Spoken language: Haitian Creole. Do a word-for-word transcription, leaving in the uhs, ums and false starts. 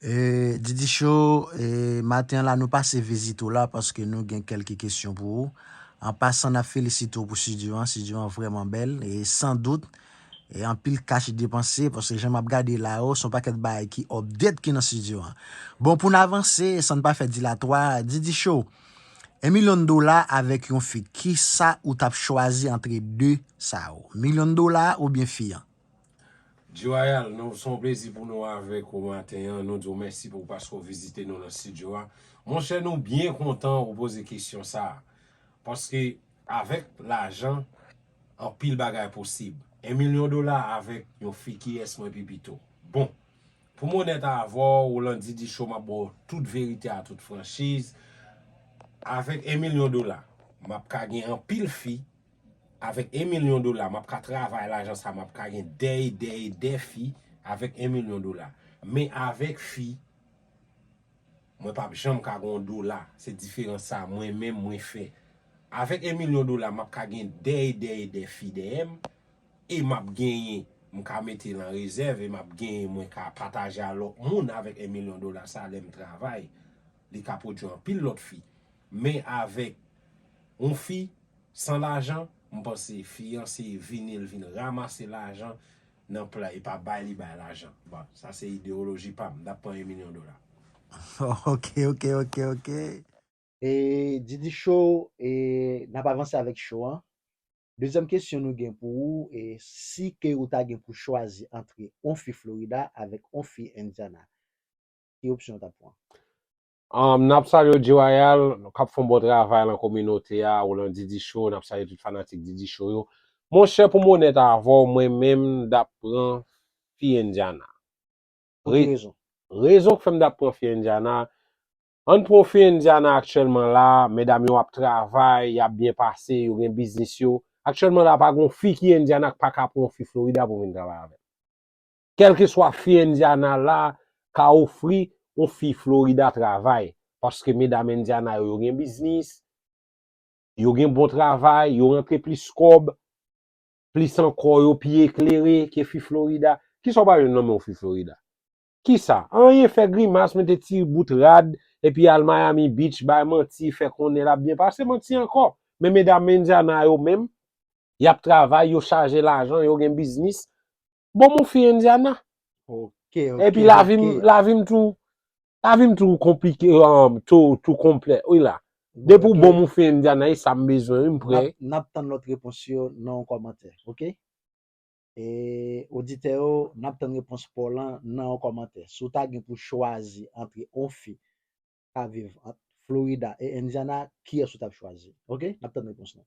E, Didi Show, e, maten an la, nou pase vizite w la paske nou gen kèlke kesyon pou ou. An pasan, n ap felisite w pou estidyo an. Estidyo an vrèman bèl. E san dout, e anpil kach depanse, paske jan m ap gade la yo, se yon pakèt bagay ki update ki nan estidyo an. Bon, pou n avanse, san n pa fè dilatwa, Didi Show, yon milyon dola avèk yon fi, kisa ou t ap chwazi antre de sa yo? Milyon dola oubyen fi an? G-Royal, nou, se yon plezi pou nou avèk ou maten an. Nou di w mèsi pou paske w vizite nou nan estidyo a. Monchè, nou byen kontan ou poze kesyon sa a. Paske avèk lajan, anpil bagay posib. Yon milyon dola avèk yon fi, kiyès mwen pi pito? Bon, pou m onèt avè w, Roland Didi Show, m ap ba w tout verite a tout franchiz. Avèk yon milyon dola, m ap ka gen anpil fi. Avèk yon milyon dola, m ap ka travay lajan sa, m ap ka gen dè e dè e dè fi avèk yon milyon dola. Men avèk fi, mwen p ap janm ka gen yon dola. Se diferans sa mwen menm mwen fè. Avèk yon milyon dola, m ap ka gen dè e dè e dè fi dèyè m, e m ap genyen, m ka mete l an rezèv, e m ap genyen, mwen ka pataje a lòt moun avèk yon milyon dola sa lè m travay. Li ka pwodui anpil lòt fi. Men avèk yon fi, san lajan, m panse fi an se vini l vin ranmase lajan nan pla, e pa bay li bay lajan. Bon, sa se idewoloji pa m, m t ap pran yon milyon dola. Ok, ok, ok, ok. E, Didi Show, e, n ap avanse avèk show an. Dezyèm kesyon nou gen pou ou, e, si ke ou ta gen pou chwazi antre yon fi Florida avèk yon fi Indiana, ki opsyon ou t ap pran? Um, n ap salye w, G-Royal, k ap fè yon bon travay nan kominote a, Roland Didi Show, n ap salye tout fanatik Didi Show yo. Monchè, pou m onèt avè w, mwen menm, m t ap pran fi Indiana. Pou ki rezon? Rezon k fè m t ap pran fi Indiana, ann pran fi Indiana aktyèlman la, medam yo ap travay, y ap byen pase, yo gen biznis yo. Aktyèlman la, pa gen yon fi ki Indiana k pa ka pran yon fi Florida pou vin travay avè l. Kèlkeswa fi Indiana la ka ofri yon fi Florida travay, paske medam Indiana yo, yo gen biznis, yo gen bon travay, yo rantre plis kòb, plis ankò yo pi eklere ke fi Florida. Kisa w pa jwenn nan men yon fi Florida? Kisa? Anyen, fè grimas, mete ti bout rad, epi al Miami Beach, bay manti, fè konnen l ap byen pase, manti ankò. Men medam Indiana yo menm, y ap travay, yo chaje lajan, yo gen biznis. Bon, m yon fi Indiana. Ok, ok. Epi lavi m, lavi m tou, lavi m tou konplike, um, tou, tou konplè. Wi la. Depi w bon, m yon fi Indiana, e sa m bezwen, wi, m prè. N ap tann lòt repons yo nan yon kòmantè, ok? E oditè yo, n ap tann repons pa w lan nan yon kòmantè. Si w ta gen pou chwazi antre yon fi k ap viv ant Florida e Indiana, kiyès ou t ap chwazi? Ok? N ap tann repons lan.